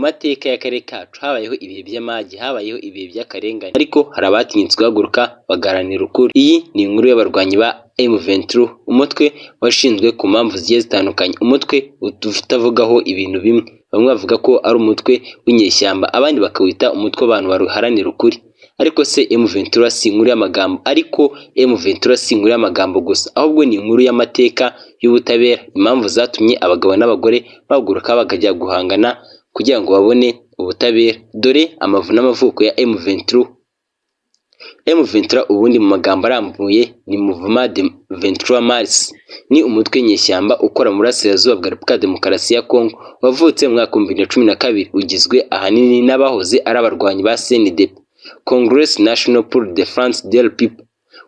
Mateka y'akarere kacu habayeho ibihe by'amage, habayeho ibihe by'akarengane, ariko hari abatinyutse guhaguruka bagaharanira ukuri. Iyi ni inkuru y'abarwanyi ba M23, umutwe washinzwe ku mpamvu zigiye zitandukanye, umutwe utavugaho ibintu bimwe. Bamwe bavuga ko ari umutwe w'inyeshyamba, abandi bakawita umutwe w'abantu baharanira ukuri. Ariko se M23 si inkuru y'amagambo? Ariko M23 si inkuru y'amagambo gusa, ahubwo ni inkuru y'amateka y'ubutabera, impamvu zatumye abagabo n'abagore bahaguruka bakajya guhangana kugira ngo babone ubutabera. Dore amavu n'amavuko ya M23. M23 ubundi mu magambo arambuye ni Mouvement de 23 Mars, ni umutwe w'inyeshyamba ukora mu burasirazuba bwa Repubulika ya Demokarasi ya Kongo, wavutse mu mwaka wa 2012, ugizwe ahanini n'abahoze ari abarwanyi ba CNDP, Congrès National pour la Défense du Peuple,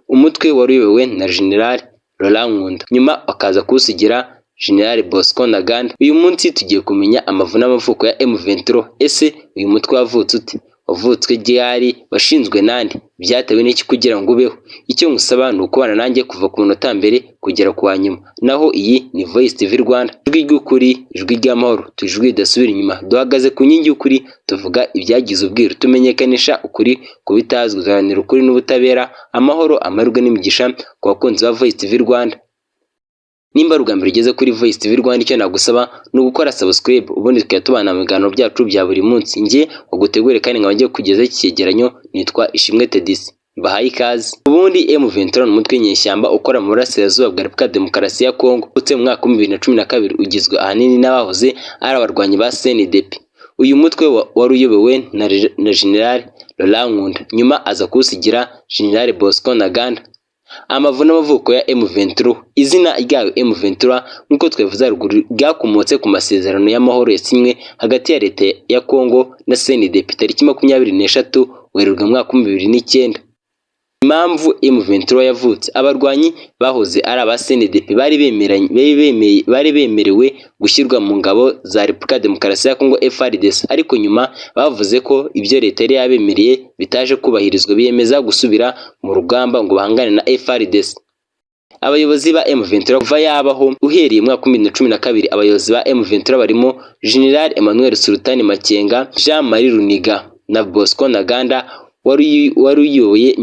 umutwe wari uyobowe na General Laurent Nkunda, nyuma akaza kuwusigira General Bosco Ntaganda. Uyu munsi tugiye kumenya amavu n'amavuko ya M23. Ese uyu mutwe wavutse ute? Wavutswe ryari? Washinzwe nande? Byatewe n'iki kugira ngo ubeho? Icyo ngusaba ni ukubana nanjye kuva ku munota mbere kugera ku wa nyuma. Naho iyi ni Voice TV Rwanda, ijwi ry'ukuri, ijwi ry'amahoro, ijwi ridasubira inyuma. Duhagaze ku nkingi y'ukuri, tuvuga ibyagize ubwiru, tumenyekanisha ukuri ku bitazwi, duharanira ukuri n'ubutabera. Amahoro, amahirwe n'imigisha ku bakunzi ba Voice TV Rwanda. Nimba ari ubwa mbere ugeze kuri Voice TV Rwanda, icyo nagusaba ni ugukora subscribe, ubundi tukajya tubana mu biganiro byacu bya buri munsi. Njye wagutegure kandi nkaba ngiye kugezaho iki cyegeranyo nitwa Ishimwe Tedisi, bahaye ikaze. Ubundi M23 ni umutwe w'inyeshyamba ukora mu burasirazuba bwa Repubulika ya Demokarasi ya Kongo, utse mu mwaka wa 2012, ugizwe ahanini n'abahoze ari abarwanyi ba CNDP. Uyu mutwe wari uyobowe na General Laurent Nkunda, nyuma aza kuwusigira General Bosco Ntaganda. Amavu n'amavuko ya M23. Izina ryayo M23, nk'uko twabivuze haruguru, ryakomotse ku masezerano y'amahoro yasinywe hagati ya leta ya Kongo na CNDP tariki 23 Werurwe mu mwaka wa 2009. Impamvu M23 yavutse: abarwanyi bahoze ari aba CNDP bari bemerewe gushyirwa mu ngabo za Repubulika ya Demokarasi ya Kongo, FARDC, ariko nyuma bavuze ko ibyo leta yari yabemereye bitaje kubahirizwa, biyemeza gusubira mu rugamba ngo bahangane na FARDC. Abayobozi ba M23 kuva yabaho, uhereye mu mwaka wa 2012, abayobozi ba M23 barimo General Emmanuel Sultani Makenga, Jean Marie Runiga na Bosco Ntaganda wari uyoboye,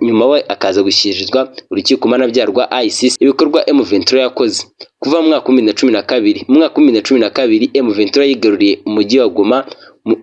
nyuma we akaza gushyikirizwa urukiko mpanabyaha rwa ICC. Ibikorwa M23 yakoze kuva mu mwaka wa 2012: mu mwaka wa 2012 M23 yigaruriye umujyi wa Goma,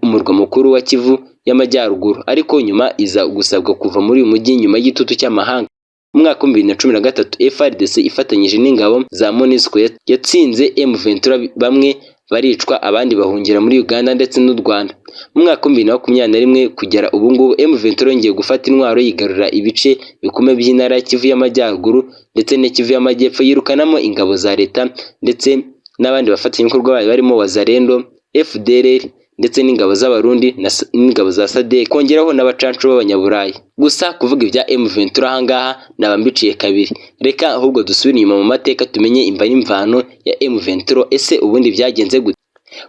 umurwa mukuru wa Kivu y'Amajyaruguru, ariko nyuma iza gusabwa kuva muri uyu mujyi nyuma y'igitutu cy'amahanga. Mu mwaka wa 2013 FARDC ifatanyije n'ingabo za MONUSCO yatsinze M23, bamwe baricwa, abandi bahungira muri Uganda ndetse n'u Rwanda. Mu mwaka wa 2021 kugera ubu ngubu, M23 yongeye gufata intwaro, yigarurira ibice bikomeye by'intara ya Kivu y'Amajyaruguru ndetse na Kivu y'Amajyepfo, yirukanamo ingabo za leta ndetse n'abandi bafatanyabikorwa bayo barimo Wazalendo, FDLR ndetse n'ingabo z'Abarundi n'ingabo za SADC, kongeraho n'abacancuro b'Abanyaburayi. Gusa kuvuga ibya M23 ahangaha naba mbiciye kabiri. Reka ahubwo dusubire inyuma mu mateka, tumenye imva n'imvano ya M23. Ese ubundi byagenze gute?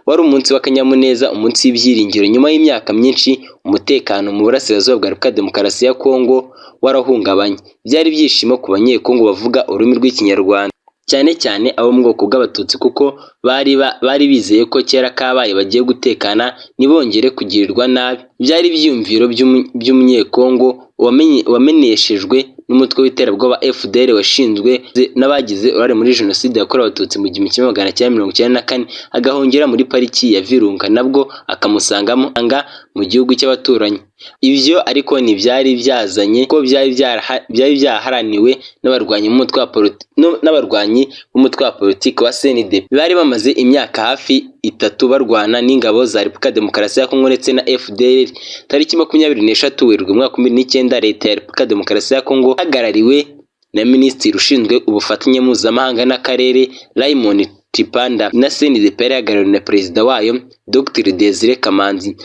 Wari umunsi w'akanyamuneza, umunsi w'ibyiringiro, nyuma y'imyaka myinshi umutekano mu burasirazuba bwa Repubulika ya Demokarasi ya Kongo warahungabanye. Byari ibyishimo ku Banyekongo bavuga ururimi rw'Ikinyarwanda, cyane cyane abo mu bwoko bw'Abatutsi, kuko bari bizeye ko kera kabaye bagiye gutekana, ntibongere kugirirwa nabi. Byari ibyiyumviro by'Umunyekongo wameneshejwe n'umutwe w'iterabwoba FDLR, washinzwe n'abagize uruhare muri Jenoside yakorewe Abatutsi mu 1994, agahungira muri Pariki ya Virunga, nabwo akamusangamo mu gihugu cy'abaturanyi. Ibyo ariko ntibyari byazanye ko byari byaharaniwe n'abarwanyi b'umutwe wa politiki wa CNDP bari bamaze imyaka hafi 3 barwana n'ingabo za Repubulika ya Demokarasi ya Kongo ndetse na FDLR. Tariki 23 Werurwe umwaka 2009, leta ya Repubulika ya Demokarasi ya Kongo ihagarariwe na Minisitiri ushinzwe ubufatanye mpuzamahanga n'akarere, Raymond Tshibanda, na CNDP yari ihagarariwe na perezida wayo, Dr Desire Kamanzi,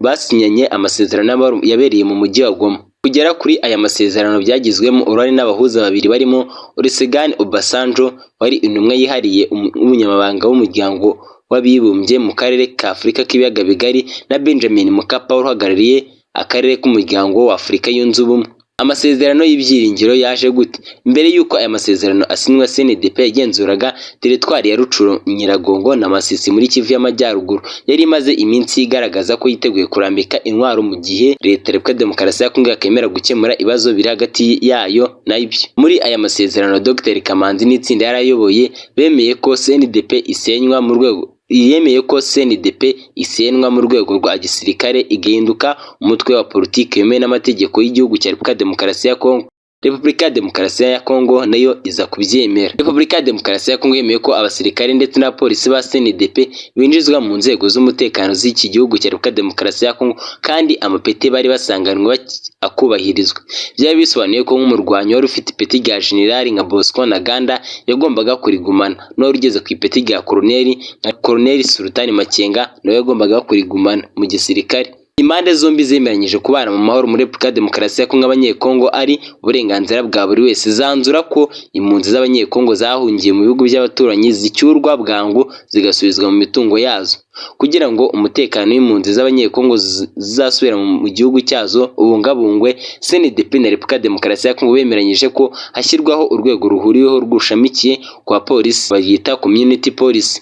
basinyanye amasezerano yabereye mu mujyi wa Goma. Kugera kuri aya masezerano byagizwemo uruhare n'abahuza babiri barimo Olusegun Obasanjo, wari intumwa yihariye w'umunyamabanga w'Umuryango w'Abibumbye mu karere ka Afurika k'Ibiyaga Bigari, na Benjamin Mkapa wari uhagarariye akarere k'Umuryango wa Afurika Yunze Ubumwe. Amasezerano y'ibyiringiro yaje gute? Mbere y'uko aya masezerano asinywa, CNDP yagenzuraga teritwari ya Rutshuru, Nyiragongo na Masisi muri Kivu y'Amajyaruguru. Yari imaze iminsi igaragaza ko yiteguye kurambika intwaro mu gihe Leta ya Repubulika Demokarasi ya Kongo yakemera gukemura ibibazo biri hagati yayo nabyo. Muri aya masezerano, Dr Kamanzi n'itsinda yari ayoboye bemeye ko CNDP isenywa mu rwego yemeye ko CNDP isenwa mu rwego rwa gisirikare, igahinduka umutwe wa politiki wemewe n'amategeko y'igihugu cya Repubulika Demokarasi ya Kongo. Repubulika ya Demokarasi ya Kongo nayo iza kubyemera. Repubulika ya Demokarasi ya Kongo yemeye ko abasirikare ndetse n'abapolisi ba CNDP binjizwa mu nzego z'umutekano z'iki gihugu cya Repubulika Demokarasi ya Kongo, kandi amapeti bari basanganwe akubahirizwa. Byari bisobanuye ko nk'umurwanyi wari ufite ipeti rya generali nka Bosco Ntaganda yagombaga kurigumana, n'uwari ugeze ku ipeti rya koroneli nka Koroneli Sultani Makenga nawe yagombaga kurigumana mu gisirikare. Impande zombi zemeranyije kubana mu mahoro muri Repubulika ya Demokarasi ya Kongo Abanyekongo ari uburenganzira bwa buri wese. Zanzura ko impunzi z'Abanyekongo zahungiye mu bihugu by'abaturanyi zicyurwa bwangu, zigasubizwa mu mitungo yazo. Kugira ngo umutekano w'impunzi z'Abanyekongo zizasubira mu gihugu cyazo ubungabungwe, CNDP na Repubulika ya Demokarasi ya Kongo bemeranyije ko hashyirwaho urwego ruhuriweho rwushamikiye kwa polisi, bayita Community Police.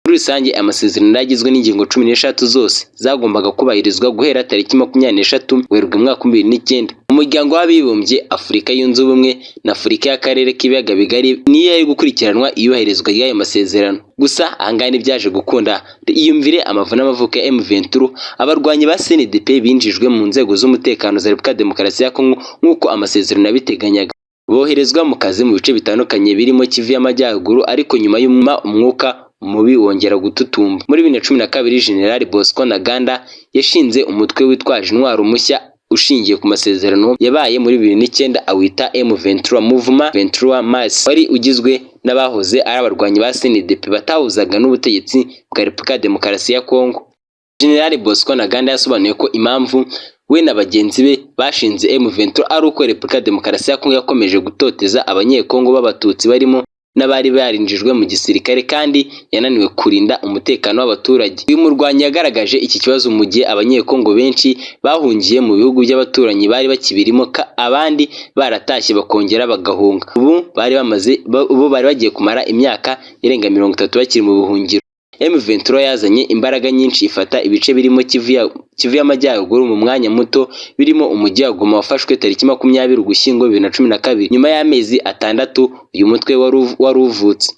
Muri rusange, amasezerano yari agizwe n'ingingo 13, zose zagombaga kubahirizwa guhera tariki 23 Werurwe umwaka 2009. Umuryango w'Abibumbye, Afurika Yunze Ubumwe na Afurika y'Akarere k'Ibiyaga Bigari niyo yari gukurikiranwa iyubahirizwa ry'ayo masezerano. Gusa ahangaha ntibyaje gukunda. Iyumvire amavu n'amavuko ya M23. Abarwanyi ba CNDP binjijwe mu nzego z'umutekano za Repubulika ya Demokarasi ya Kongo nk'uko amasezerano yabiteganyaga, boherezwa mu kazi mu bice bitandukanye birimo Kivu y'Amajyaruguru, ariko nyuma y'uma umwuka mubi wongera gututumba. Muri 2012, General Bosco Ntaganda yashinze umutwe witwaje intwaro mushya ushingiye ku masezerano yabaye muri 2009, awita M23 Mouvement 23 Mars. Wari ugizwe n'abahoze ari abarwanyi ba CNDP batahuzaga n'ubutegetsi bwa Repubulika ya Demokarasi ya Kongo. General Bosco Ntaganda yasobanuye ko impamvu we na bagenzi be bashinze M23 ari uko Repubulika ya Demokarasi ya Kongo yakomeje gutoteza Abanyekongo b'Abatutsi, barimo n'abari barinjijwe mu gisirikare, kandi yananiwe kurinda umutekano w'abaturage. Uyu murwanyi yagaragaje iki kibazo mu gihe Abanyekongo benshi bahungiye mu bihugu by'abaturanyi bari bakibirimo, abandi baratashye bakongera bagahunga. Ubu bari bagiye kumara imyaka irenga 30 bakiri mu buhungiro. M23 yazanye imbaraga nyinshi, ifata ibice birimo Kivu y'Amajyaruguru mu mwanya muto, birimo umujyi wa Goma wafashwe tariki 20 Ugushyingo 2012, nyuma y'amezi 6 uyu mutwe wari uvutse.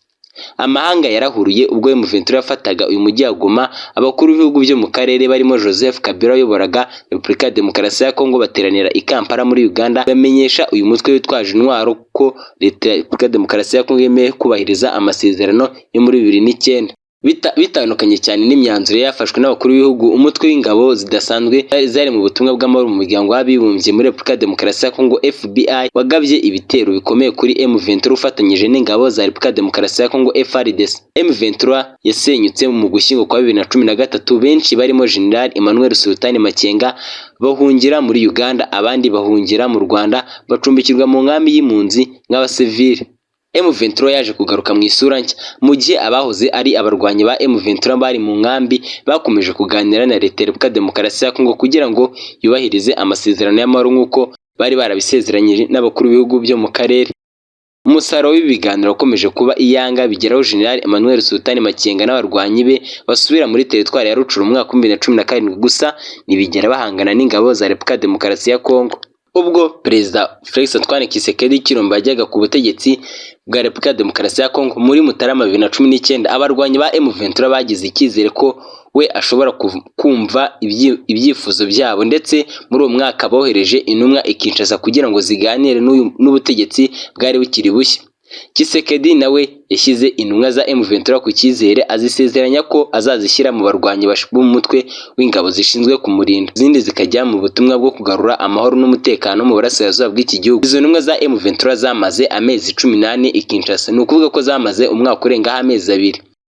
Amahanga yarahuruye ubwo M23 yafataga uyu mujyi wa Goma. Abakuru b'ibihugu byo mu karere barimo Joseph Kabila wayoboraga Repubulika ya Demokarasi ya Kongo bateranira i Kampala muri Uganda, bamenyesha uyu mutwe witwaje intwaro ko Leta ya Repubulika ya Demokarasi ya Kongo yemeye kubahiriza amasezerano yo muri 2009. Bitandukanye cyane n'imyanzuro yafashwe n'abakuru b'ibihugu, umutwe w'ingabo zidasanzwe zari mu butumwa bw'amahoro mu Muryango w'Abibumbye muri Repubulika ya Demokarasi ya Kongo, FBI, wagabye ibitero bikomeye kuri M23 ufatanyije n'ingabo za Repubulika ya Demokarasi ya Kongo, FARDC. M23 yasenyutse mu Gushyingo kwa 2013, benshi barimo General Emmanuel Sultani Makenga bahungira muri Uganda, abandi bahungira mu Rwanda, bacumbikirwa mu nkambi y'impunzi nk'abasivili. M23 yaje kugaruka mu isura nshya. Mu gihe abahoze ari abarwanyi ba M23 bari mu nkambi bakomeje kuganira na Leta ya Repubulika Demokarasi ya Kongo kugira ngo yubahirize amasezerano y'amahoro nk'uko bari barabisezeranyije n'abakuru b'ibihugu byo mu karere. Umusaruro w'ibi biganiro wakomeje kuba iyanga, bigeraho General Emmanuel Sultani Makenga n'abarwanyi be basubira muri teritwari ya Rutshuru mu mwaka wa 2017, gusa ntibigera bahangana n'ingabo za Repubulika Demokarasi ya Kongo. Ubwo Perezida Felix Antoine Tshisekedi Tshilombo yajyaga ku butegetsi bwa Repubulika ya Demokarasi ya Kongo muri Mutarama 2019, abarwanyi ba M23 bagize icyizere ko we ashobora kumva ibyifuzo byabo, ndetse muri uwo mwaka bohereje intumwa i Kinshasa kugira ngo ziganire n'ubutegetsi bwari bukiri bushya. Tshisekedi nawe yashyize intumwa za M23 ku cyizere, azisezeranya ko azazishyira mu barwanyi b'umutwe w'ingabo zishinzwe kumurinda, izindi zikajya mu butumwa bwo kugarura amahoro n'umutekano mu burasirazuba bw'iki gihugu. Izo ntumwa za M23 zamaze amezi 14 i Kinshasa, ni ukuvuga ko zamaze umwaka urengaho amezi 2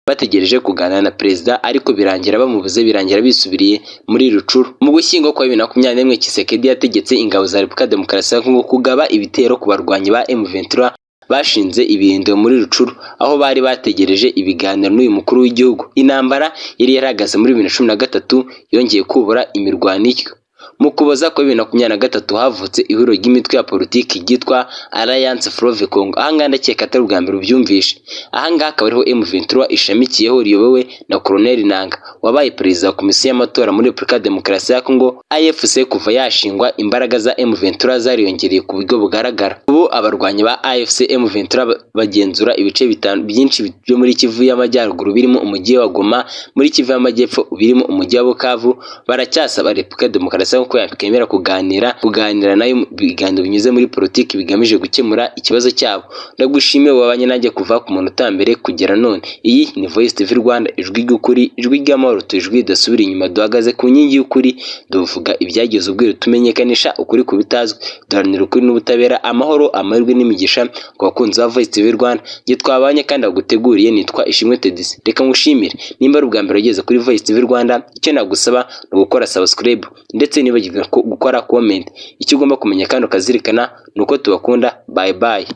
bategereje kuganira na perezida, ariko birangira bamubuze, birangira bisubiriye muri Rutshuru. Mu Gushyingo kwa 2021, Tshisekedi yategetse ingabo za Repubulika ya Demokarasi ya Kongo kugaba ibitero ku barwanyi ba M23 bashinze ibirindiro muri Rutshuru, aho bari bategereje ibiganiro n'uyu mukuru w'igihugu. Intambara yari yarahagaze muri 2013 yongeye kubura imirwano ityo. Mu Kuboza kwa 2023 havutse ihuriro ry'imitwe ya politiki ryitwa Alliance Fleuve Congo. Ahangaha ndakeka atari ubwa mbere ubyumvishe. Ahangaha akaba ariho M23 ishamikiyeho, riyobowe na Colonel Nanga wabaye perezida wa komisiyo y'amatora muri Repubulika ya Demokarasi ya Congo. AFC kuva yashingwa, imbaraga za M23 zariyongereye ku buryo bugaragara. Ubu abarwanyi ba AFC M23 bagenzura ibice bitanu byinshi byo muri Kivu y'Amajyaruguru, birimo umujyi wa Goma, muri Kivu y'Amajyepfo birimo umujyi wa Bukavu. Baracyasaba Repubulika ya Demokarasi ya Congo ko yakemera kuganira nayo mu biganiro binyuze muri politiki bigamije gukemura ikibazo cyabo. Ndagushimiye wabanye nanjye kuva ku munota wa mbere kugera none. Iyi ni Voice TV Rwanda, ijwi ry'ukuri, ijwi ry'amahoro, ijwi ridasubira inyuma. Duhagaze ku nkingi y'ukuri, duvuga ibyagize ubwiru, tumenyekanisha ukuri ku bitazwi, duharanira ukuri n'ubutabera. Amahoro, amahirwe n'imigisha ku bakunzi ba Voice TV Rwanda. Njye twabanye kandi aguteguriye nitwa Ishimwe Tedisi. Reka ngushimire. Nimba ari ubwa mbere ugeze kuri Voice TV Rwanda, icyo nagusaba ni ugukora subscribe ndetse nibagirwe gukora comment. Icyo ugomba kumenya kandi ukazirikana ni uko tubakunda. Bye bye.